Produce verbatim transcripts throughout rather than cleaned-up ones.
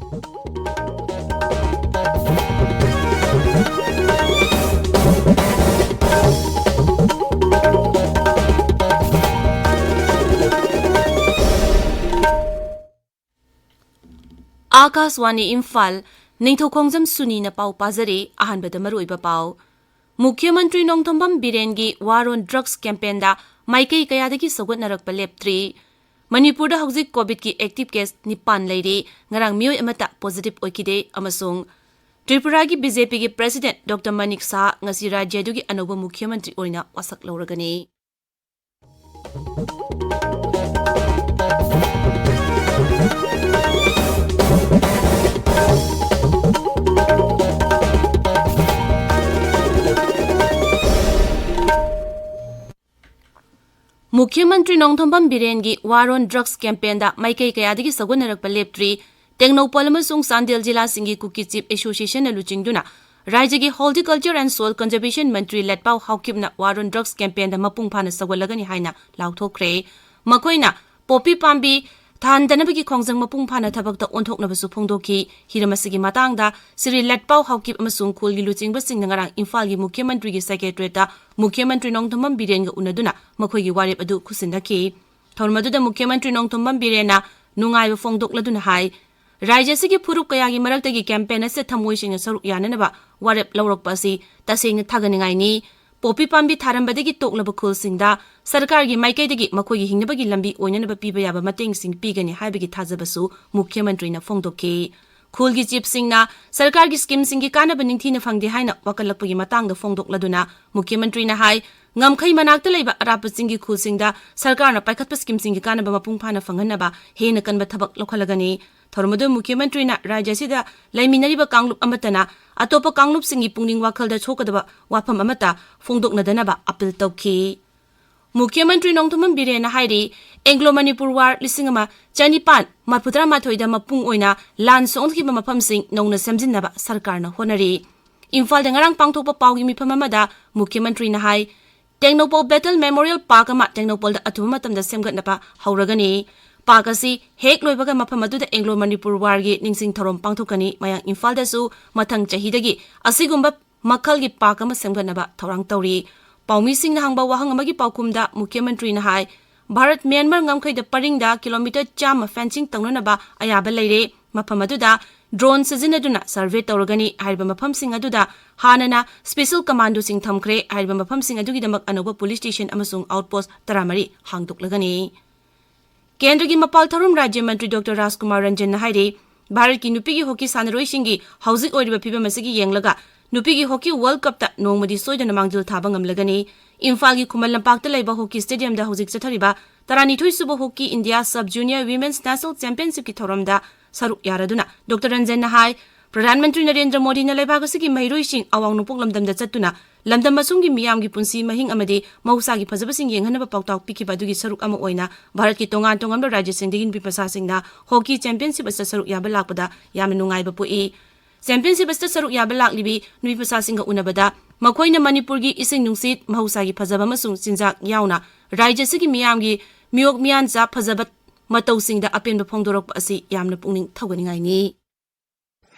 ꯑꯥꯀꯥꯁꯋꯥꯅꯤ ꯏꯝꯐꯥꯜ, ꯅꯤꯡꯊꯧꯈꯣꯡꯖꯝ ꯁꯨꯅꯤꯅ ꯄꯥꯎ ꯄꯥꯖꯔꯤ꯫ ꯑꯍꯥꯟꯕꯗ ꯃꯔꯨꯑꯣꯏꯕ ꯄꯥꯎ꯫ ꯃꯨꯈ꯭ꯌ ꯃꯟꯇ꯭ꯔꯤ ꯅꯣꯡꯊꯣꯝꯕꯝ ꯕꯤꯔꯦꯟꯒꯤ War on Drugs campaignꯗ ꯃꯥꯏꯀꯩ ꯀꯌꯥꯗꯒꯤ ꯁꯧꯒꯠꯅꯔꯛꯄ ꯂꯦꯞꯇ꯭ꯔꯤ꯫ ꯃꯅꯤꯄꯨꯔꯗ ꯍꯧꯖꯤꯛ COVIDꯀꯤ active case ꯅꯤꯄꯥꯟ ꯂꯩꯔꯤ꯫ ꯉꯔꯥꯡ ꯃꯤꯑꯣꯏ ꯑꯃꯠꯇ positive ꯑꯣꯏꯈꯤꯗꯦ ꯑꯃꯁꯨꯡ ꯇ꯭ꯔꯤꯄꯨꯔꯥꯒꯤ BJPꯒꯤ president Doctor ꯃꯅꯤꯛ ꯁꯥꯍ ꯉꯁꯤ ꯔꯥꯖ꯭ꯌ ꯑꯗꯨꯒꯤ ꯑꯅꯧꯕ ꯃꯨꯈ꯭ꯌ ꯃꯟꯇ꯭ꯔꯤ ꯑꯣꯏꯅ ꯋꯥꯁꯛ ꯂꯧꯔꯒꯅꯤ꯫ ꯃꯨꯈ꯭ꯌ ꯃꯟꯇ꯭ꯔꯤ ꯅꯣꯡꯊꯣꯝꯕꯝ ꯕꯤꯔꯦꯟꯒꯤ War on Drugs campaignꯗ ꯃꯥꯏꯀꯩ ꯀꯌꯥꯗꯒꯤ ꯁꯧꯒꯠꯅꯔꯛꯄ ꯂꯦꯞꯇ꯭ꯔꯤ꯫ ꯇꯦꯡꯅꯧꯄꯜ ꯑꯃꯁꯨꯡ ꯆꯥꯟꯗꯦꯜ ꯖꯤꯂꯥꯁꯤꯡꯒꯤ ꯀꯨꯀꯤ Chief Associationꯅ ꯂꯨꯆꯤꯡꯗꯨꯅ ꯔꯥꯏꯖ꯭ꯌꯒꯤ Horticulture and Soil Conservation Mantri ꯂꯦꯠꯄꯥꯎ ꯍꯥꯎꯀꯤꯞꯅ War on Drugs campaignꯗ ꯃꯄꯨꯡ ꯐꯥꯅ ꯁꯧꯒꯠꯂꯒꯅꯤ ꯍꯥꯏꯅ ꯂꯥꯎꯊꯣꯛꯈ꯭ꯔꯦ꯫ ꯃꯈꯣꯏꯅ ꯄꯣꯄꯤ ꯄꯥꯝꯕꯤ ꯊꯥꯍꯟꯗꯅꯕꯒꯤ ꯈꯣꯡꯖꯪ ꯃꯄꯨꯡ ꯐꯥꯅ ꯊꯕꯛꯇ ꯑꯣꯟꯊꯣꯛꯅꯕꯁꯨ ꯐꯣꯡꯗꯣꯛꯈꯤ꯫ ꯍꯤꯔꯝ ꯑꯁꯤꯒꯤ ꯃꯇꯥꯡꯗ ꯁ꯭ꯔꯤ ꯂꯦꯠꯄꯥꯎ ꯍꯥꯎꯀꯤꯞ ꯑꯃꯁꯨꯡ ꯈꯨꯜꯒꯤ ꯂꯨꯆꯤꯡꯕꯁꯤꯡꯅ ꯉꯔꯥꯡ ꯏꯝꯐꯥꯜꯒꯤ ꯃꯨꯈ꯭ꯌ ꯃꯟꯇ꯭ꯔꯤꯒꯤ secretariatꯇ ꯃꯨꯈ꯭ꯌ ꯃꯟꯇ꯭ꯔꯤ ꯅꯣꯡꯊꯣꯝꯕꯝ ꯕꯤꯔꯦꯟꯒ ꯎꯅꯗꯨꯅ ꯃꯈꯣꯏꯒꯤ ꯋꯥꯔꯦꯞ ꯑꯗꯨ ꯈꯨꯠꯁꯤꯟꯅꯈꯤ꯫ ꯊꯧꯔꯝ ꯑꯗꯨꯗ ꯃꯨꯈ꯭ꯌ ꯃꯟꯇ꯭ꯔꯤ ꯅꯣꯡꯊꯣꯝꯕꯝ ꯕꯤꯔꯦꯟꯅ ꯅꯨꯡꯉꯥꯏꯕ ꯐꯣꯡꯗꯣꯛꯂꯗꯨꯅ ꯍꯥꯏ, ꯔꯥꯏꯖ꯭ꯌ ꯑꯁꯤꯒꯤ ꯐꯨꯔꯨꯞ ꯀꯌꯥꯒꯤ ꯃꯔꯛꯇꯒꯤ campaign ꯑꯁꯤꯗ ꯊꯃꯣꯏ ꯁꯦꯡꯅ ꯁꯔꯨꯛ ꯌꯥꯅꯅꯕ ꯋꯥꯔꯦꯞ ꯂꯧꯔꯛꯄ ꯑꯁꯤ ꯇꯁꯦꯡꯅ ꯊꯥꯒꯠꯅꯤꯡꯉꯥꯏꯅꯤ꯫ ꯄꯣꯄꯤ ꯄꯥꯝꯕꯤ ꯊꯥꯔꯝꯕꯗꯒꯤ ꯇꯣꯛꯂꯕ ꯈꯨꯜꯁꯤꯡꯗ ꯁꯔꯀꯥꯔꯒꯤ ꯃꯥꯏꯀꯩꯗꯒꯤ ꯃꯈꯣꯏꯒꯤ ꯍꯤꯡꯅꯕꯒꯤ ꯂꯝꯕꯤ ꯑꯣꯏꯅꯅꯕ ꯄꯤꯕ ꯌꯥꯕ ꯃꯇꯦꯡꯁꯤꯡ ꯄꯤꯒꯅꯤ ꯍꯥꯏꯕꯒꯤ ꯊꯥꯖꯕꯁꯨ ꯃꯨꯈ꯭ꯌ ꯃꯟꯇ꯭ꯔꯤꯅ ꯐꯣꯡꯗꯣꯛꯈꯤ꯫ ꯈꯨꯜꯒꯤ chiefꯁꯤꯡꯅ ꯁꯔꯀꯥꯔꯒꯤ schemeꯁꯤꯡꯒꯤ ꯀꯥꯟꯅꯕ ꯅꯤꯡꯊꯤꯅ ꯐꯪꯗꯦ ꯍꯥꯏꯅ ꯋꯥꯀꯠꯂꯛꯄꯒꯤ ꯃꯇꯥꯡꯗ ꯐꯣꯡꯗꯣꯛꯂꯗꯨꯅ ꯃꯨꯈ꯭ꯌ ꯃꯟꯇ꯭ꯔꯤꯅ ꯍꯥꯏ, ꯉꯝꯈꯩ ꯃꯅꯥꯛꯇ ꯂꯩꯕ ꯑꯔꯥꯞꯄ ꯆꯤꯡꯒꯤ ꯈꯨꯜꯁꯤꯡꯗ ꯁꯔꯀꯥꯔꯅ ꯄꯥꯏꯈꯠꯄ schemeꯁꯤꯡꯒꯤ ꯀꯥꯟꯅꯕ ꯃꯄꯨꯡ ꯐꯥꯅ ꯐꯪꯍꯟꯅꯕ ꯍꯦꯟꯅ ꯀꯟꯕ ꯊꯕꯛ ꯂꯧꯈꯠꯂꯒꯅꯤ꯫ ꯊꯧꯔꯝ ꯑꯗꯨ ꯃꯨꯈ꯭ꯌ ꯃꯟꯇ꯭ꯔꯤꯅ ꯔꯥꯏꯖ꯭ꯌ ꯑꯁꯤꯗ ꯂꯩꯃꯤꯟꯅꯔꯤꯕ ꯀꯥꯡꯂꯨꯞ ꯑꯃꯠꯇꯅ ꯑꯇꯣꯞꯄ ꯀꯥꯡꯂꯨꯞꯁꯤꯡꯒꯤ ꯄꯨꯛꯅꯤꯡ ꯋꯥꯈꯜꯗ ꯁꯣꯛꯀꯗꯕ ꯋꯥꯐꯝ ꯑꯃꯠꯇ ꯐꯣꯡꯗꯣꯛꯅꯗꯅꯕ appeal ꯇꯧꯈꯤ꯫ ꯃꯨꯈ꯭ꯌ ꯃꯟꯇ꯭ꯔꯤ ꯅꯣꯡꯊꯣꯝꯕꯝ ꯕꯤꯔꯦꯟꯅ ꯍꯥꯏꯔꯤ, Anglo Manipur War ꯂꯤꯁꯤꯡ ꯑꯃ ꯆꯅꯤꯄꯥꯟ ꯃꯔꯤꯐꯨꯇꯔꯥꯃꯥꯊꯣꯏꯗ ꯃꯄꯨꯡ ꯑꯣꯏꯅ ꯂꯥꯟ ꯁꯣꯛꯍꯟꯈꯤꯕ ꯃꯐꯝꯁꯤꯡ ꯅꯧꯅ ꯁꯦꯝꯖꯤꯟꯅꯕ ꯁꯔꯀꯥꯔꯅ ꯍꯣꯠꯅꯔꯤ꯫ ꯏꯝꯐꯥꯜꯗ ꯉꯔꯥꯡ ꯄꯥꯡꯊꯣꯛꯄ ꯄꯥꯎꯒꯤ ꯃꯤꯐꯝ ꯑꯃꯗ ꯃꯨꯈ꯭ꯌ ꯃꯟꯇ꯭ꯔꯤꯅ ꯍꯥꯏ, ꯇꯦꯡꯅꯧꯄꯜ Battle Memorial Park ꯑꯃ ꯇꯦꯡꯅꯧꯄꯜꯗ ꯑꯊꯨꯕ ꯃꯇꯝꯗ ꯁꯦꯝꯒꯠꯅꯕ ꯍꯧꯔꯒꯅꯤ꯫ ꯄꯥꯛ ꯑꯁꯤ ꯍꯦꯛ ꯂꯣꯏꯕꯒ ꯃꯐꯝ ꯑꯗꯨꯗ ꯑꯦꯡꯒ꯭ꯂꯣ ꯃꯅꯤꯄꯨꯔ ꯋꯥꯔꯒꯤ ꯅꯤꯡꯁꯤꯡ ꯊꯧꯔꯝ ꯄꯥꯡꯊꯣꯛꯀꯅꯤ꯫ ꯃꯌꯥꯡ ꯏꯝꯐꯥꯜꯗꯁꯨ ꯃꯊꯪ ꯆꯍꯤꯗꯒꯤ ꯑꯁꯤꯒꯨꯝꯕ ꯃꯈꯜꯒꯤ ꯄꯥꯛ ꯑꯃ ꯁꯦꯝꯒꯠꯅꯕ ꯊꯧꯔꯥꯡ ꯇꯧꯔꯤ꯫ ꯄꯥꯎꯃꯤꯁꯤꯡꯅ ꯍꯪꯕ ꯋꯥꯍꯪ ꯑꯃꯒꯤ ꯄꯥꯎꯈꯨꯝꯗ ꯃꯨꯈ꯭ꯌ ꯃꯟꯇ꯭ꯔꯤꯅ ꯍꯥꯏ, ꯚꯥꯔꯠ ꯃ꯭ꯌꯥꯟꯃꯥꯔ ꯉꯝꯈꯩꯗ ꯄꯔꯤꯡꯗ ꯀꯤꯂꯣꯃꯤꯇꯔ ꯆꯥꯝꯃ ꯐꯦꯟꯁꯤꯡ ꯇꯧꯅꯅꯕ ꯑꯌꯥꯕ ꯂꯩꯔꯦ꯫ ꯃꯐꯝ ꯑꯗꯨꯗ ꯗ꯭ꯔꯣꯟ ꯁꯤꯖꯤꯟꯅꯗꯨꯅ ꯁꯔꯚꯦ ꯇꯧꯔꯒꯅꯤ꯫ ꯍꯥꯏꯔꯤꯕ ꯃꯐꯝꯁꯤꯡ ꯑꯗꯨꯗ ꯍꯥꯟꯅꯅ ꯁ꯭ꯄꯦꯁꯦꯜ ꯀꯃꯥꯟꯗꯣꯁꯤꯡ ꯊꯝꯈ꯭ꯔꯦ꯫ ꯍꯥꯏꯔꯤꯕ ꯃꯐꯝꯁꯤꯡ ꯑꯗꯨꯒꯤꯗꯃꯛ ꯑꯅꯧꯕ ꯄꯨꯂꯤꯁ ꯁ꯭ꯇꯦꯁꯟ ꯑꯃꯁꯨꯡ ꯑꯥꯎꯠꯄꯣꯁꯠ ꯇꯔꯥꯃꯔꯤ ꯍꯥꯡꯗꯣꯛꯂꯒꯅꯤ꯫ ꯀꯦꯟꯗ꯭ꯔꯒꯤ ꯃꯄꯥꯜ ꯊꯧꯔꯝ ꯔꯥꯖ꯭ꯌ ꯃꯟꯇ꯭ꯔꯤ ꯗꯣꯛꯇꯔ ꯔꯥꯖꯀꯨꯃꯥꯔ ꯔꯟꯖꯟꯅ ꯍꯥꯏꯔꯤ, ꯚꯥꯔꯠꯀꯤ ꯅꯨꯄꯤꯒꯤ ꯍꯣꯀꯤ ꯁꯥꯟꯅꯔꯣꯏꯁꯤꯡꯒꯤ ꯍꯧꯖꯤꯛ ꯑꯣꯏꯔꯤꯕ ꯐꯤꯕꯝ ꯑꯁꯤꯒꯤ ꯌꯦꯡꯂꯒ ꯅꯨꯄꯤꯒꯤ ꯍꯣꯀꯤ ꯋꯥꯔꯜꯗ ꯀꯞꯇ ꯅꯣꯡꯃꯗꯤ ꯁꯣꯏꯗꯅ ꯃꯥꯡꯖꯤꯜ ꯊꯥꯕ ꯉꯝꯂꯒꯅꯤ꯫ ꯏꯝꯐꯥꯜꯒꯤ ꯈꯨꯃꯟ ꯂꯝꯄꯥꯛꯇ ꯂꯩꯕ ꯍꯣꯀꯤ ꯁ꯭ꯇꯦꯗꯤꯌꯝꯗ ꯍꯧꯖꯤꯛ ꯆꯠꯊꯔꯤꯕ ꯇꯔꯥꯅꯤꯊꯣꯏ ꯁꯨꯕ hockey India sub junior women's national ꯆꯦꯝꯄꯤꯌꯟꯁꯤꯞꯀꯤ ꯊꯧꯔꯝꯗ ꯁꯔꯨꯛ ꯌꯥꯔꯗꯨꯅ ꯗꯣꯛꯇꯔ ꯔꯟꯖꯟꯅ ꯍꯥꯏ, ꯄ꯭ꯔꯙꯥꯟ ꯃꯟꯇ꯭ꯔꯤ ꯅꯔꯦꯟꯗ꯭ꯔ ꯃꯣꯗꯤꯅ ꯂꯩꯕꯥꯛ ꯑꯁꯤꯒꯤ ꯃꯍꯩꯔꯣꯏꯁꯤꯡ ꯑꯋꯥꯡ ꯅꯣꯡꯄꯣꯛ ꯂꯝꯗꯝꯗ ꯆꯠꯇꯨꯅ ꯂꯝꯗꯝ ꯑꯁꯣꯝꯒꯤ ꯃꯤꯌꯥꯝꯒꯤ ꯄꯨꯟꯁꯤ ꯃꯍꯤꯡ ꯑꯃꯗꯤ ꯃꯍꯧꯁꯥꯒꯤ ꯐꯖꯕꯁꯤꯡ ꯌꯦꯡꯍꯟꯅꯕ ꯄꯥꯎꯇꯥꯛ ꯄꯤꯈꯤꯕ ꯑꯗꯨꯒꯤ ꯁꯔꯨꯛ ꯑꯃ ꯑꯣꯏꯅ ꯚꯥꯔꯠꯀꯤ ꯇꯣꯉꯥꯟ ꯇꯣꯉꯥꯟꯕ ꯔꯥꯖ꯭ꯌꯁꯤꯡꯗꯒꯤ ꯅꯨꯄꯤ ꯃꯆꯥꯁꯤꯡꯅ ꯍꯣꯀꯤ ꯆꯦꯝꯄꯤꯌꯟꯁꯤꯞ ꯑꯁꯤꯗ ꯁꯔꯨꯛ ꯌꯥꯕ ꯂꯥꯛꯄꯗ ꯌꯥꯝꯅ ꯅꯨꯡꯉꯥꯏꯕ ꯄꯣꯛꯏ꯫ ꯆꯦꯝꯄꯤꯌꯟꯁꯤꯞ ꯑꯁꯤꯗ ꯁꯔꯨꯛ ꯌꯥꯕ ꯂꯥꯛꯂꯤꯕꯤ ꯅꯨꯄꯤ ꯃꯆꯥꯁꯤꯡꯒ ꯎꯅꯕꯗ ꯃꯈꯣꯏꯅ ꯃꯅꯤꯄꯨꯔꯒꯤ ꯏꯁꯤꯡ ꯅꯨꯡꯁꯤꯠ, ꯃꯍꯧꯁꯥꯒꯤ ꯐꯖꯕ ꯑꯃꯁꯨꯡ ꯆꯤꯟꯖꯥꯛ ꯌꯥꯎꯅ ꯔꯥꯖ꯭ꯌ ꯑꯁꯤꯒꯤ ꯃꯤꯌꯥꯝꯒꯤ ꯃꯤꯑꯣꯛ ꯃꯤꯌꯥꯟꯆꯥ ꯐꯖꯕ ꯃꯇꯧꯁꯤꯡꯗ ꯑꯄꯦꯟꯕ ꯐꯣꯡꯗꯣꯔꯛꯄ ꯑꯁꯤ ꯌꯥꯝꯅ ꯄꯨꯛꯅꯤꯡ ꯊꯧꯒꯠꯅꯤꯡꯉꯥꯏꯅꯤ꯫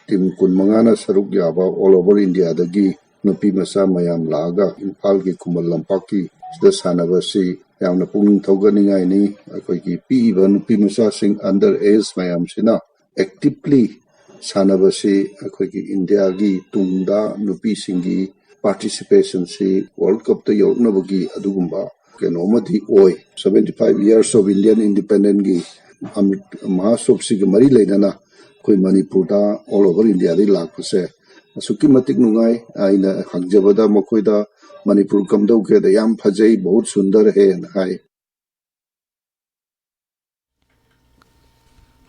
ꯇꯤꯝ ꯀꯨꯟꯃꯉꯥꯅ ꯁꯔꯨꯛ ꯌꯥꯕ ꯑꯣꯜ ꯑꯣꯚꯔ ꯏꯟꯗꯤꯌꯥꯗꯒꯤ ꯅꯨꯄꯤ ꯃꯆꯥ ꯃꯌꯥꯝ ꯂꯥꯛꯑꯒ ꯏꯝꯐꯥꯜꯒꯤ ꯈꯨꯃꯟ ꯂꯝꯄꯥꯛꯀꯤ ꯁꯤꯗ ꯁꯥꯟꯅꯕꯁꯤ ꯌꯥꯝꯅ ꯄꯨꯛꯅꯤꯡ ꯊꯧꯒꯠꯅꯤꯡꯉꯥꯏꯅꯤ꯫ ꯑꯩꯈꯣꯏꯒꯤ ꯄꯤꯛꯏꯕ ꯅꯨꯄꯤ ꯃꯆꯥꯁꯤꯡ ꯑꯟꯗꯔ ꯑꯦꯖ ꯃꯌꯥꯝꯁꯤꯅ ꯑꯦꯛꯇꯤꯚꯂꯤ ꯁꯥꯟꯅꯕꯁꯤ ꯑꯩꯈꯣꯏꯒꯤ ꯏꯟꯗꯤꯌꯥꯒꯤ ꯇꯨꯡꯗ ꯅꯨꯄꯤꯁꯤꯡꯒꯤ ꯄꯥꯔꯇꯤꯁꯤꯄꯦꯁꯟꯁꯤ ꯋꯥꯔꯜ ꯀꯞꯇ ꯌꯧꯔꯛꯅꯕꯒꯤ ꯑꯗꯨꯒꯨꯝꯕ ꯀꯩꯅꯣ ꯑꯃꯗꯤ ꯑꯣꯏ꯫ Seventy five years of Indian independentꯒꯤ ꯑꯃ꯭ꯔꯤꯠ ꯃꯍꯥꯁꯣꯞꯁꯤꯒ ꯃꯔꯤ ꯂꯩꯅꯅ ꯑꯩꯈꯣꯏ ꯃꯅꯤꯄꯨꯔꯗ ꯑꯣꯜ ꯑꯣꯚꯔ ꯏꯟꯗꯤꯌꯥꯗꯒꯤ ꯂꯥꯛꯄꯁꯦ ꯑꯁꯨꯛꯀꯤ ꯃꯇꯤꯛ ꯅꯨꯡꯉꯥꯏ꯫ ꯑꯩꯅ ꯍꯪꯖꯕꯗ ꯃꯈꯣꯏꯗ ꯃꯅꯤꯄꯨꯔ ꯀꯝꯗꯧꯒꯦꯗ ꯌꯥꯝ ꯐꯖꯩ, ꯕꯍꯨꯠ ꯁꯨꯟꯗꯔ ꯍꯦꯅ ꯍꯥꯏ꯫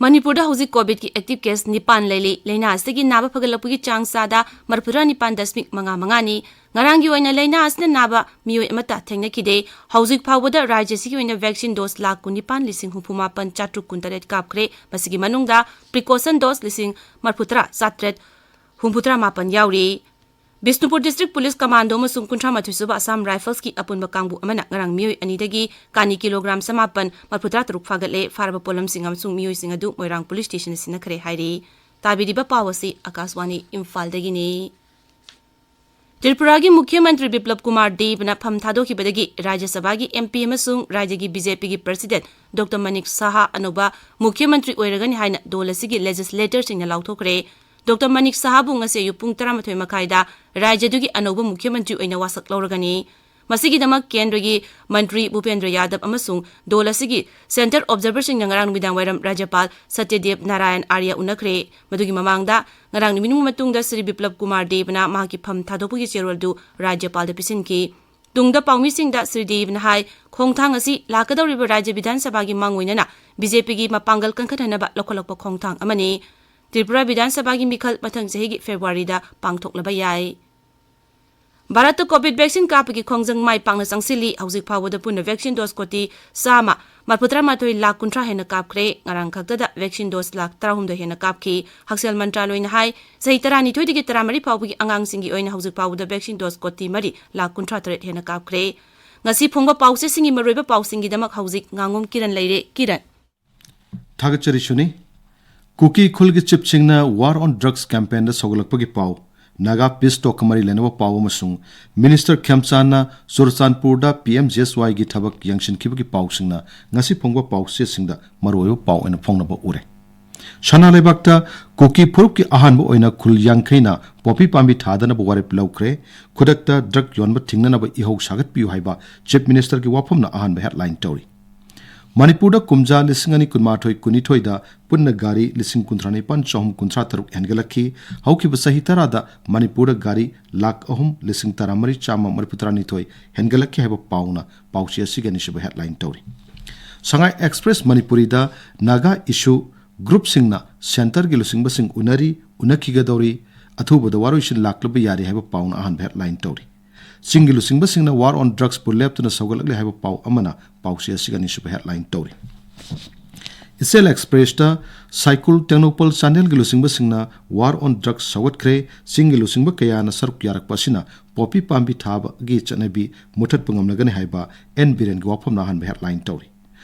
ꯃꯅꯤꯄꯨꯔꯗ ꯍꯧꯖꯤꯛ ꯀꯣꯚꯤꯗꯀꯤ ꯑꯦꯛꯇꯤꯚ ꯀꯦꯁ ꯅꯤꯄꯥꯟ ꯂꯩꯔꯤ꯫ ꯂꯥꯏꯅꯥ ꯑꯁꯤꯗꯒꯤ ꯅꯥꯕ ꯐꯒꯠꯂꯛꯄꯒꯤ ꯆꯥꯡ ꯆꯥꯗ ꯃꯔꯤꯐꯨꯇꯔꯥ ꯅꯤꯄꯥꯟ ꯗꯁꯃꯤꯛ ꯃꯉꯥ ꯃꯉꯥꯅꯤ꯫ ꯉꯔꯥꯡꯒꯤ ꯑꯣꯏꯅ ꯂꯥꯏꯅꯥ ꯑꯁꯤꯅ ꯅꯥꯕ ꯃꯤꯑꯣꯏ ꯑꯃꯠꯇ ꯊꯦꯡꯅꯈꯤꯗꯦ꯫ ꯍꯧꯖꯤꯛ ꯐꯥꯎꯕꯗ ꯔꯥꯖ꯭ꯌ ꯑꯁꯤꯒꯤ ꯑꯣꯏꯅ ꯚꯦꯛꯁꯤꯟ ꯗꯣꯁ ꯂꯥꯈ ꯀꯨꯟꯅꯤꯄꯥꯟ ꯂꯤꯁꯤꯡ ꯍꯨꯝꯐꯨ ꯃꯥꯄꯟ ꯆꯥꯇ꯭ꯔꯨꯛ ꯀꯨꯟꯇꯔꯦꯠ ꯀꯥꯞꯈ꯭ꯔꯦ꯫ ꯃꯁꯤꯒꯤ ꯃꯅꯨꯡꯗ ꯄ꯭ꯔꯤꯀꯣꯁꯟ ꯗꯣꯁ ꯂꯤꯁꯤꯡ ꯃꯔꯤꯐꯨꯇꯔꯥ ꯆꯥꯇ꯭ꯔꯦꯠ ꯍꯨꯝꯐꯨꯇꯔꯥ ꯃꯥꯄꯟ ꯌꯥꯎꯔꯤ꯫ ꯕꯤꯁꯅꯨꯄꯨꯔ District Police Commando ꯑꯃꯁꯨꯡ ꯀꯨꯟꯊ꯭ꯔꯥ ꯃꯥꯊꯣꯏ ꯁꯨꯕ Assam Rifles ꯀꯤ ꯑꯄꯨꯟꯕ ꯀꯥꯡꯕꯨ ꯑꯃꯅ ꯉꯔꯥꯡ ꯃꯤꯑꯣꯏ ꯑꯅꯤꯗꯒꯤ ꯀꯥꯅꯤ ꯀꯤꯂꯣꯒ꯭ꯔꯥꯝ ꯆꯃꯥꯄꯟ ꯃꯔꯤꯐꯨꯇꯔꯥ ꯇꯔꯨꯛ ꯐꯥꯒꯠꯂꯦ꯫ ꯐꯥꯔꯕ ꯄꯣꯠꯂꯝꯁꯤꯡ ꯑꯃꯁꯨꯡ ꯃꯤꯑꯣꯏꯁꯤꯡ ꯑꯗꯨ ꯃꯣꯏꯔꯥꯡ Police Station ꯗ ꯁꯤꯟꯅꯈ꯭ꯔꯦ ꯍꯥꯏꯔꯤ꯫ ꯇꯥꯕꯤꯔꯤꯕ ꯄꯥꯎ ꯑꯁꯤ ꯑꯀꯥꯁꯋꯥꯅꯤ ꯏꯝꯐꯥꯜꯗꯒꯤꯅꯤ꯫ ꯇ꯭ꯔꯤꯄꯨꯔꯥꯒꯤ ꯃꯨꯈ꯭ꯌ ꯃꯟꯇ꯭ꯔꯤ ꯕꯤꯄ꯭ꯂꯕ ꯀꯨꯃꯥꯔ ꯗꯦꯕꯅ ꯐꯝ ꯊꯥꯗꯣꯛꯈꯤꯕꯗꯒꯤ ꯔꯥꯖ꯭ꯌ ꯁꯚꯥꯒꯤ M P ꯑꯃꯁꯨꯡ ꯔꯥꯖ꯭ꯌꯒꯤ B J P ꯒꯤ President Doctor ꯃꯅꯤꯛ ꯁꯍꯥ ꯑꯅꯧꯕ ꯃꯨꯈ꯭ꯌ ꯃꯟꯇ꯭ꯔꯤ ꯑꯣꯏꯔꯒꯅꯤ ꯍꯥꯏꯅ ꯗꯣꯜ ꯑꯁꯤꯒꯤ legislator ꯁꯤꯡꯅ ꯂꯥꯎꯊꯣꯛꯈ꯭ꯔꯦ꯫ Doctor ꯃꯅꯤꯛ ꯁꯍꯥꯕꯨ ꯉꯁꯤ ꯑꯌꯨꯛ ꯄꯨꯡ ꯇꯔꯥꯃꯥꯊꯣꯏ ꯃꯈꯥꯏꯗ ꯔꯥꯖ꯭ꯌꯗꯨꯒꯤ ꯑꯅꯧꯕ ꯃꯨꯈ꯭ꯌ ꯃꯟꯇ꯭ꯔꯤ ꯑꯣꯏꯅ ꯋꯥꯁꯛ ꯂꯧꯔꯒꯅꯤ꯫ ꯃꯁꯤꯒꯤꯗꯃꯛ ꯀꯦꯟꯗ꯭ꯔꯒꯤ ꯃꯟꯇ꯭ꯔꯤ ꯚꯨꯄꯦꯟꯗ꯭ꯔ ꯌꯥꯗꯕ ꯑꯃꯁꯨꯡ ꯗꯣꯜ ꯑꯁꯤꯒꯤ Centre Observer ꯁꯤꯡꯅ ꯉꯔꯥꯡ ꯅꯨꯃꯤꯗꯥꯡ ꯋꯥꯏꯔꯝ ꯔꯥꯖ꯭ꯌꯄꯥꯜ ꯁꯇ꯭ꯌꯗꯦꯕ ꯅꯥꯔꯥꯌꯟ ꯑꯥꯔꯌꯥ ꯎꯅꯈ꯭ꯔꯦ꯫ ꯃꯗꯨꯒꯤ ꯃꯃꯥꯡꯗ ꯉꯔꯥꯡ ꯅꯨꯃꯤꯠ ꯅꯨꯡꯕ ꯃꯇꯨꯡꯗ ꯁ꯭ꯔꯤ ꯕꯤꯄ꯭ꯂꯕ ꯀꯨꯃꯥꯔ ꯗꯦꯕꯅ ꯃꯍꯥꯛꯀꯤ ꯐꯝ ꯊꯥꯗꯣꯛꯄꯒꯤ ꯆꯦꯔꯣꯜꯗꯨ ꯔꯥꯖ꯭ꯌꯄꯥꯜꯗ ꯄꯤꯁꯤꯟꯈꯤ꯫ ꯇꯨꯡꯗ ꯄꯥꯎꯃꯤꯁꯤꯡꯗ ꯁ꯭ꯔꯤ ꯗꯦꯕꯅ ꯍꯥꯏ, ꯈꯣꯡꯊꯥꯡ ꯑꯁꯤ ꯂꯥꯛꯀꯗꯧꯔꯤꯕ ꯔꯥꯖ꯭ꯌ ꯕꯤꯙꯥꯟ ꯁꯚꯥꯒꯤ ꯃꯥꯡꯑꯣꯏꯅꯅ B J P ꯒꯤ ꯃꯄꯥꯡꯒꯜ ꯀꯟꯈꯠꯍꯟꯅꯕ ꯂꯧꯈꯠꯂꯛꯄ ꯈꯣꯡꯊꯥꯡ ꯑꯃꯅꯤ꯫ ꯇ꯭ꯔꯤꯄꯨꯔꯥ ꯕꯤꯙꯥꯟ ꯁꯚꯥꯒꯤ ꯃꯤꯈꯜ ꯃꯊꯪ ꯆꯍꯤꯒꯤ ꯐꯦꯕ꯭ꯔꯨꯋꯥꯔꯤꯗ ꯄꯥꯡꯊꯣꯛꯂꯕ ꯌꯥꯏ꯫ ꯚꯥꯔꯠꯇ COVID vaccine ꯀꯥꯞꯄꯒꯤ ꯈꯣꯡꯖꯪ ꯃꯥꯏ ꯄꯥꯛꯅ ꯆꯪꯁꯤꯜꯂꯤ꯫ ꯍꯧꯖꯤꯛ ꯐꯥꯎꯕꯗ ꯄꯨꯟꯅ vaccine dose ꯀꯣꯇꯤ ꯆꯥꯝꯃ ꯃꯔꯤꯐꯨꯇꯔꯥ ꯃꯥꯊꯣꯏ ꯂꯥꯈ ꯀꯨꯟꯊ꯭ꯔꯥ ꯍꯦꯟꯅ ꯀꯥꯞꯈ꯭ꯔꯦ꯫ ꯉꯔꯥꯡ ꯈꯛꯇꯗ vaccine dose ꯂꯥꯈ ꯇꯔꯥꯍꯨꯝꯗꯣꯏ ꯍꯦꯟꯅ ꯀꯥꯞꯈꯤ꯫ ꯍꯛꯁꯦꯜ ꯃꯟꯇ꯭ꯔꯥꯂꯣꯏꯅ ꯍꯥꯏ, ꯆꯍꯤ ꯇꯔꯥꯅꯤꯊꯣꯏꯗꯒꯤ ꯇꯔꯥꯃꯔꯤ ꯐꯥꯎꯕꯒꯤ ꯑꯉꯥꯡꯁꯤꯡꯒꯤ ꯑꯣꯏꯅ ꯍꯧꯖꯤꯛ ꯐꯥꯎꯕꯗ vaccine dose ꯀꯣꯇꯤ ꯃꯔꯤ ꯂꯥꯈ ꯀꯨꯟꯊ꯭ꯔꯥ ꯇꯔꯦꯠ ꯍꯦꯟꯅ ꯀꯥꯞꯈ꯭ꯔꯦ꯫ ꯉꯁꯤ ꯐꯣꯡꯕ ꯄꯥꯎꯆꯦꯁꯤꯡꯒꯤ ꯃꯔꯨꯑꯣꯏꯕ ꯄꯥꯎꯁꯤꯡꯒꯤꯗꯃꯛ ꯍꯧꯖꯤꯛ ꯉꯥꯉꯣꯝ ꯀꯤꯔꯟ ꯂꯩꯔꯦ꯫ ꯀꯤꯔꯟ꯫ ꯊꯥꯒꯠꯆꯔꯤ ꯁꯨꯅꯤ꯫ ꯀꯨꯀꯤ ꯈꯨꯜꯒꯤ ꯆꯤꯞꯁꯤꯡꯅ War on Drugs campaign ꯗ ꯁꯧꯒꯠꯂꯛꯄꯒꯤ ꯄꯥꯎ꯫ ꯅꯥꯒꯥ peace talk ꯀ ꯃꯔꯤ ꯂꯩꯅꯕ ꯄꯥꯎ ꯑꯃꯁꯨꯡ Minister ꯈꯦꯝꯆꯥꯟꯅ ꯆꯨꯔꯆꯥꯟꯄꯨꯔꯗ P M G S Y ꯒꯤ ꯊꯕꯛ ꯌꯦꯡꯁꯤꯟꯈꯤꯕꯒꯤ ꯄꯥꯎꯁꯤꯡꯅ ꯉꯁꯤ ꯐꯣꯡꯕ ꯄꯥꯎꯆꯦꯁꯤꯡꯗ ꯃꯔꯨꯑꯣꯏꯕ ꯄꯥꯎ ꯑꯣꯏꯅ ꯐꯣꯡꯅꯕ ꯎꯔꯦ꯫ ꯁꯅꯥ ꯂꯩꯕꯥꯛꯇ ꯀꯨꯀꯤ ꯐꯨꯔꯨꯞꯀꯤ ꯑꯍꯥꯟꯕ ꯑꯣꯏꯅ ꯈꯨꯜ ꯌꯥꯡꯈꯩꯅ ꯄꯣꯄꯤ ꯄꯥꯝꯕꯤ ꯊꯥꯗꯅꯕ ꯋꯥꯔꯦꯞ ꯂꯧꯈ꯭ꯔꯦ꯫ ꯈꯨꯗꯛꯇ drug ꯌꯣꯟꯕ ꯊꯤꯡꯅꯅꯕ ꯏꯍꯧ ꯁꯥꯒꯠꯄꯤꯌꯨ ꯍꯥꯏꯕ Chief Minister ꯒꯤ ꯋꯥꯐꯝꯅ ꯑꯍꯥꯟꯕ headline ꯇꯧꯔꯤ꯫ ꯃꯅꯤꯄꯨꯔꯗ ꯀꯨꯝꯖꯥ ꯂꯤꯁꯤꯡ ꯑꯅꯤ ꯀꯨꯟꯃꯥꯊꯣꯏ ꯀꯨꯟꯅꯤꯊꯣꯏꯗ ꯄꯨꯟꯅ ꯒꯥꯔꯤ ꯂꯤꯁꯤꯡ ꯀꯨꯟꯊ꯭ꯔꯥ ꯅꯤꯄꯥꯟ ꯆꯍꯨꯝ ꯀꯨꯟꯊ꯭ꯔꯥ ꯇꯔꯨꯛ ꯍꯦꯟꯒꯠꯂꯛꯈꯤ꯫ ꯍꯧꯈꯤꯕ ꯆꯍꯤ ꯇꯔꯥꯗ ꯃꯅꯤꯄꯨꯔꯗ ꯒꯥꯔꯤ ꯂꯥꯈ ꯑꯍꯨꯝ ꯂꯤꯁꯤꯡ ꯇꯔꯥꯃꯔꯤ ꯆꯥꯝꯃ ꯃꯔꯤꯐꯨꯇꯔꯥꯅꯤꯊꯣꯏ ꯍꯦꯟꯒꯠꯂꯛꯈꯤ ꯍꯥꯏꯕ ꯄꯥꯎꯅ ꯄꯥꯎꯆꯦ ꯑꯁꯤꯒꯤ ꯑꯅꯤꯁꯨꯕ headline ꯇꯧꯔꯤ꯫ ꯁꯉꯥꯏ Express ꯃꯅꯤꯄꯨꯔꯤꯗ Naga issue group ꯁꯤꯡꯅ centre ꯒꯤ ꯂꯨꯆꯤꯡꯕꯁꯤꯡ ꯎꯅꯔꯤ, ꯎꯅꯈꯤꯒꯗꯧꯔꯤ, ꯑꯊꯨꯕꯗ ꯋꯥꯔꯣꯏꯁꯤꯟ ꯂꯥꯛꯂꯕ ꯌꯥꯔꯦ ꯍꯥꯏꯕ ꯄꯥꯎꯅ ꯑꯍꯥꯟꯕ headline ꯇꯧꯔꯤ꯫ ꯆꯤꯡꯒꯤ ꯂꯨꯆꯤꯡꯕꯁꯤꯡꯅ War on Drugs ꯄꯨ ꯂꯦꯞꯇꯅ ꯁꯧꯒꯠꯂꯛꯂꯦ ꯍꯥꯏꯕ ꯄꯥꯎ ꯑꯃꯅ ꯄꯥꯎꯆꯦ ꯑꯁꯤꯒꯤ ꯑꯅꯤꯁꯨꯕ headline ꯇꯧꯔꯤ꯫ ꯏꯆꯦꯜ Express ꯇ ꯁꯥꯏꯀꯨꯜ ꯇꯦꯡꯅꯧꯄꯜ ꯆꯥꯟꯗꯦꯜꯒꯤ ꯂꯨꯆꯤꯡꯕꯁꯤꯡꯅ War on Drugs ꯁꯧꯒꯠꯈ꯭ꯔꯦ, ꯆꯤꯡꯒꯤ ꯂꯨꯆꯤꯡꯕ ꯀꯌꯥꯅ ꯁꯔꯨꯛ ꯌꯥꯔꯛꯄ ꯑꯁꯤꯅ ꯄꯣꯄꯤ ꯄꯥꯝꯕꯤ ꯊꯥꯕꯒꯤ ꯆꯠꯅꯕꯤ ꯃꯨꯊꯠꯄ ꯉꯝꯂꯒꯅꯤ ꯍꯥꯏꯕ ꯑꯦꯟ ꯕꯤꯔꯦꯟꯒꯤ ꯋꯥꯐꯝꯅ ꯑꯍꯥꯟꯕ headline ꯇꯧꯔꯤ꯫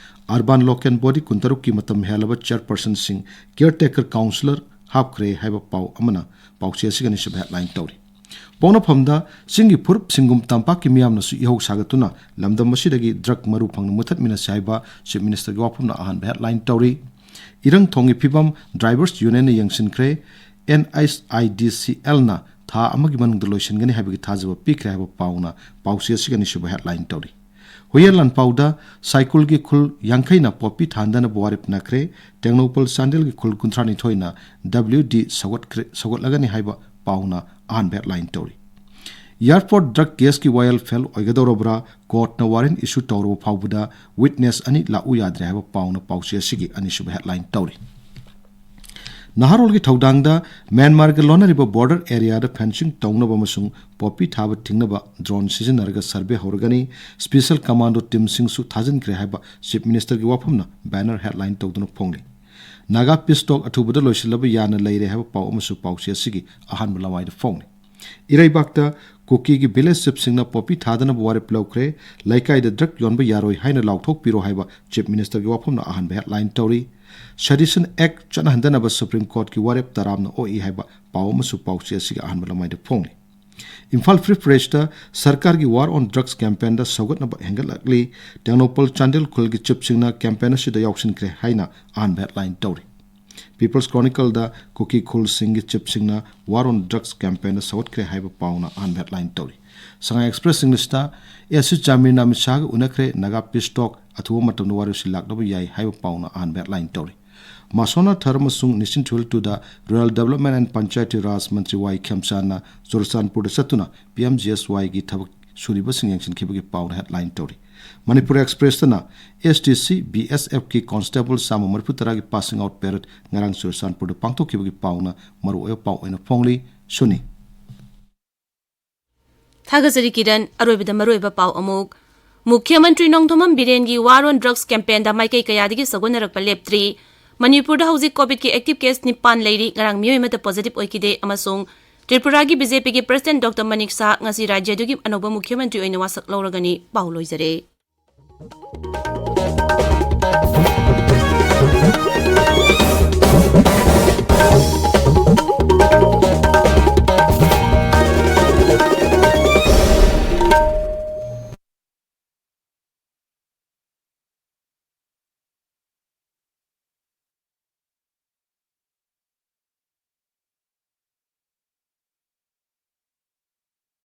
Urban Local Body ꯀꯨꯟꯇꯔꯨꯛꯀꯤ ꯃꯇꯝ ꯍꯦꯜꯂꯕ chairpersonꯁꯤꯡ caretaker councillor ꯍꯥꯞꯈ꯭ꯔꯦ ꯍꯥꯏꯕ ꯄꯥꯎ ꯑꯃꯅ ꯄꯥꯎꯆꯦ ꯑꯁꯤꯒꯤ ꯑꯅꯤꯁꯨꯕ headline ꯇꯧꯔꯤ꯫ ꯄꯣꯛꯅꯐꯝꯗ ꯆꯤꯡꯒꯤ ꯐꯨꯔꯨꯞꯁꯤꯡꯒꯨꯝ ꯇꯝꯄꯥꯛꯀꯤ ꯃꯤꯌꯥꯝꯅꯁꯨ ꯏꯍꯧ ꯁꯥꯒꯠꯇꯨꯅ ꯂꯝꯗꯝ ꯑꯁꯤꯗꯒꯤ drug ꯃꯔꯨ ꯐꯪꯅ ꯃꯨꯊꯠꯃꯤꯟꯅꯁꯤ ꯍꯥꯏꯕ Chief Ministerꯒꯤ ꯋꯥꯐꯝꯅ ꯑꯍꯥꯟꯕ headline ꯇꯧꯔꯤ꯫ ꯏꯔꯪ ꯊꯣꯡꯒꯤ ꯐꯤꯕꯝ Drivers Unionꯅ ꯌꯦꯡꯁꯤꯟꯈ꯭ꯔꯦ, NHIDCLꯅ ꯊꯥ ꯑꯃꯒꯤ ꯃꯅꯨꯡꯗ ꯂꯣꯏꯁꯤꯟꯒꯅꯤ ꯍꯥꯏꯕꯒꯤ ꯊꯥꯖꯕ ꯄꯤꯈ꯭ꯔꯦ ꯍꯥꯏꯕ ꯄꯥꯎꯅ ꯄꯥꯎꯆꯦ ꯑꯁꯤꯒꯤ ꯑꯅꯤꯁꯨꯕ headline ꯇꯧꯔꯤ꯫ ꯍꯨꯏꯌꯦꯟ ꯂꯥꯟꯄꯥꯎꯗ ꯁꯥꯏꯀꯨꯜꯒꯤ ꯈꯨꯜ ꯌꯥꯡꯈꯩꯅ ꯄꯣꯄꯤ ꯊꯥꯟꯗꯅꯕ ꯋꯥꯔꯦꯞ ꯅꯈ꯭ꯔꯦ, ꯇꯦꯡꯅꯧꯄꯜ ꯆꯥꯟꯗꯦꯜꯒꯤ ꯈꯨꯜ ꯀꯨꯟꯊ꯭ꯔꯥꯅꯤꯊꯣꯏꯅ WD ꯁꯧꯒꯠꯈ꯭ꯔꯦ-, ꯁꯧꯒꯠꯂꯒꯅꯤ ꯍꯥꯏꯕ ꯄꯥꯎꯅ ꯑꯍꯥꯟꯕ headline ꯇꯧꯔꯤ꯫ Airport drug caseꯀꯤ ꯋꯥꯌꯦꯜ fail ꯑꯣꯏꯒꯗꯧꯔꯕ꯭ꯔꯥ? Courtꯅ warrant issue ꯇꯧꯔꯕ ꯐꯥꯎꯕꯗ witness ꯑꯅꯤ ꯂꯥꯛꯎ ꯌꯥꯗ꯭ꯔꯦ ꯍꯥꯏꯕ ꯄꯥꯎꯅ ꯄꯥꯎꯆꯦ ꯑꯁꯤꯒꯤ ꯑꯅꯤꯁꯨꯕ headline ꯇꯧꯔꯤ꯫ ꯅꯍꯥꯔꯣꯜꯒꯤ ꯊꯧꯗꯥꯡꯗ ꯃ꯭ꯌꯥꯟꯃꯥꯔꯒ ꯂꯣꯟꯅꯔꯤꯕ border areaꯗ fencing ꯇꯧꯅꯕ ꯑꯃꯁꯨꯡ ꯄꯣꯄꯤ ꯊꯥꯕ ꯊꯤꯡꯅꯕ drone ꯁꯤꯖꯤꯟꯅꯔꯒ survey ꯍꯧꯔꯒꯅꯤ꯫ Special Commando teamꯁꯤꯡꯁꯨ ꯊꯥꯖꯤꯟꯈ꯭ꯔꯦ ꯍꯥꯏꯕ Chief Ministerꯒꯤ ꯋꯥꯐꯝꯅ banner headline ꯇꯧꯗꯨꯅ ꯐꯣꯡꯂꯤ꯫ ꯅꯥꯒꯥ peace talk ꯑꯊꯨꯕꯗ ꯂꯣꯏꯁꯤꯜꯂꯕ ꯌꯥꯅ ꯂꯩꯔꯦ ꯍꯥꯏꯕ ꯄꯥꯎ ꯑꯃꯁꯨ ꯄꯥꯎꯆꯦ ꯑꯁꯤꯒꯤ ꯑꯍꯥꯟꯕ ꯂꯃꯥꯏꯗ ꯐꯣꯡꯂꯤ꯫ ꯏꯔꯩꯕꯥꯛꯇ ꯀꯨꯀꯤꯒꯤ village chiefꯁꯤꯡꯅ ꯄꯣꯄꯤ ꯊꯥꯗꯅꯕ ꯋꯥꯔꯦꯞ ꯂꯧꯈ꯭ꯔꯦ, ꯂꯩꯀꯥꯏꯗ drug ꯌꯣꯟꯕ ꯌꯥꯔꯣꯏ ꯍꯥꯏꯅ ꯂꯥꯎꯊꯣꯛꯄꯤꯔꯣ ꯍꯥꯏꯕ Chief Ministerꯒꯤ ꯋꯥꯐꯝꯅ ꯑꯍꯥꯟꯕ headline ꯇꯧꯔꯤ꯫ Sedition Act ꯆꯠꯅꯍꯟꯗꯅꯕ Supreme Courtꯀꯤ ꯋꯥꯔꯦꯞ ꯇꯔꯥꯝꯅ ꯑꯣꯛꯏ ꯍꯥꯏꯕ ꯄꯥꯎ ꯑꯃꯁꯨ ꯄꯥꯎꯆꯦ ꯑꯁꯤꯒꯤ ꯑꯍꯥꯟꯕ ꯂꯃꯥꯏꯗ ꯐꯣꯡꯂꯤ꯫ ꯏꯝꯐꯥꯜ Free Pressꯇ ꯁꯔꯀꯥꯔꯒꯤ War on Drugs campaignꯗ ꯁꯧꯒꯠꯅꯕ ꯍꯦꯟꯒꯠꯂꯛꯂꯤ꯫ Tengnoupal Chandel ꯈꯨꯜꯒꯤ chiefꯁꯤꯡꯅ campaign ꯑꯁꯤꯗ ꯌꯥꯎꯁꯤꯟꯈ꯭ꯔꯦ ꯍꯥꯏꯅ ꯑꯍꯥꯟꯕ headline ꯇꯧꯔꯤ꯫ People's Chronicleꯗ Kuki ꯈꯨꯜꯁꯤꯡꯒꯤ chiefꯁꯤꯡꯅ War on Drugs campaignꯗ ꯁꯧꯒꯠꯈ꯭ꯔꯦ ꯍꯥꯏꯕ ꯄꯥꯎꯅ ꯑꯍꯥꯟꯕ headline ꯇꯧꯔꯤ꯫ Sangai Express Englishꯇ S C ꯆꯥꯃꯤꯔ ꯅꯥꯃꯤꯠ ꯁꯥꯍꯒ ꯎꯅꯈ꯭ꯔꯦ, Naga peace talk ꯑꯊꯨꯕ ꯃꯇꯝꯗ ꯋꯥꯔꯦꯞꯁꯤ ꯂꯥꯛꯅꯕ ꯌꯥꯏ ꯍꯥꯏꯕ ꯄꯥꯎꯅ ꯑꯍꯥꯟꯕ headline ꯇꯧꯔꯤ꯫ ꯃꯥꯁꯣꯅꯥ ꯊꯔ ꯑꯃꯁꯨꯡ ꯅꯤꯁꯤꯟ ꯊꯨꯏꯜ ꯇꯨꯗ Rural Development and Panchayati Raj ꯃꯟꯇ꯭ꯔꯤ ꯋꯥꯏ ꯈꯦꯝꯆꯥꯟꯅ ꯆꯨꯔꯆꯥꯟꯄꯨꯔꯗ ꯆꯠꯇꯨꯅ P M G S Yꯒꯤ ꯊꯕꯛ ꯁꯨꯔꯤꯕꯁꯤꯡ ꯌꯦꯡꯁꯤꯟꯈꯤꯕꯒꯤ ꯄꯥꯎꯅ headline ꯇꯧꯔꯤ꯫ Manipur Expressꯇꯅ S T C B S Fꯀꯤ constable ꯆꯥꯝꯃ ꯃꯔꯤꯐꯨ ꯇꯔꯥꯒꯤ passing out parade ꯉꯔꯥꯡ ꯆꯨꯔꯆꯥꯟꯄꯨꯔꯗ ꯄꯥꯡꯊꯣꯛꯈꯤꯕꯒꯤ ꯄꯥꯎꯅ ꯃꯔꯨꯑꯣꯏꯕ ꯄꯥꯎ ꯑꯣꯏꯅ ꯐꯣꯡꯂꯤ꯫ ꯁꯨꯅꯤ꯫ ꯊꯥꯒꯠꯆꯔꯤ ꯀꯤꯔꯟ꯫ ꯑꯔꯣꯏꯕꯗ ꯃꯔꯨꯑꯣꯏꯕ ꯄꯥꯎ ꯑꯃꯨꯛ꯫ ꯃꯨꯈ꯭ꯌ ꯃꯟꯇ꯭ꯔꯤ ꯅꯣꯡꯊꯣꯝꯕꯝ ꯕꯤꯔꯦꯟꯒꯤ War on Drugs campaignꯗ ꯃꯥꯏꯀꯩ ꯀꯌꯥꯗꯒꯤ ꯁꯧꯒꯠꯅꯔꯛꯄ ꯂꯦꯞꯇ꯭ꯔꯤ꯫ ꯃꯅꯤꯄꯨꯔꯗ ꯍꯧꯖꯤꯛ ꯀꯣꯚꯤꯗꯀꯤ ꯑꯦꯛꯇꯤꯚ ꯀꯦꯁ ꯅꯤꯄꯥꯟ ꯂꯩꯔꯤ꯫ ꯉꯔꯥꯡ ꯃꯤꯑꯣꯏ ꯑꯃꯠꯇ ꯄꯣꯖꯤꯇꯤꯚ ꯑꯣꯏꯈꯤꯗꯦ ꯑꯃꯁꯨꯡ ꯇ꯭ꯔꯤꯄꯨꯔꯥꯒꯤ ꯕꯤ ꯖꯦ ꯄꯤꯒꯤ ꯄ꯭ꯔꯁꯤꯗꯦꯟꯠ ꯗꯣꯛꯇꯔ ꯃꯅꯤꯛ ꯁꯥꯍ ꯉꯁꯤ ꯔꯥꯖ꯭ꯌ ꯑꯗꯨꯒꯤ ꯑꯅꯧꯕ ꯃꯨꯈ꯭ꯌ ꯃꯟꯇ꯭ꯔꯤ ꯑꯣꯏꯅ ꯋꯥꯁꯛ ꯂꯧꯔꯒꯅꯤ꯫ ꯄꯥꯎ ꯂꯣꯏꯖꯔꯦ꯫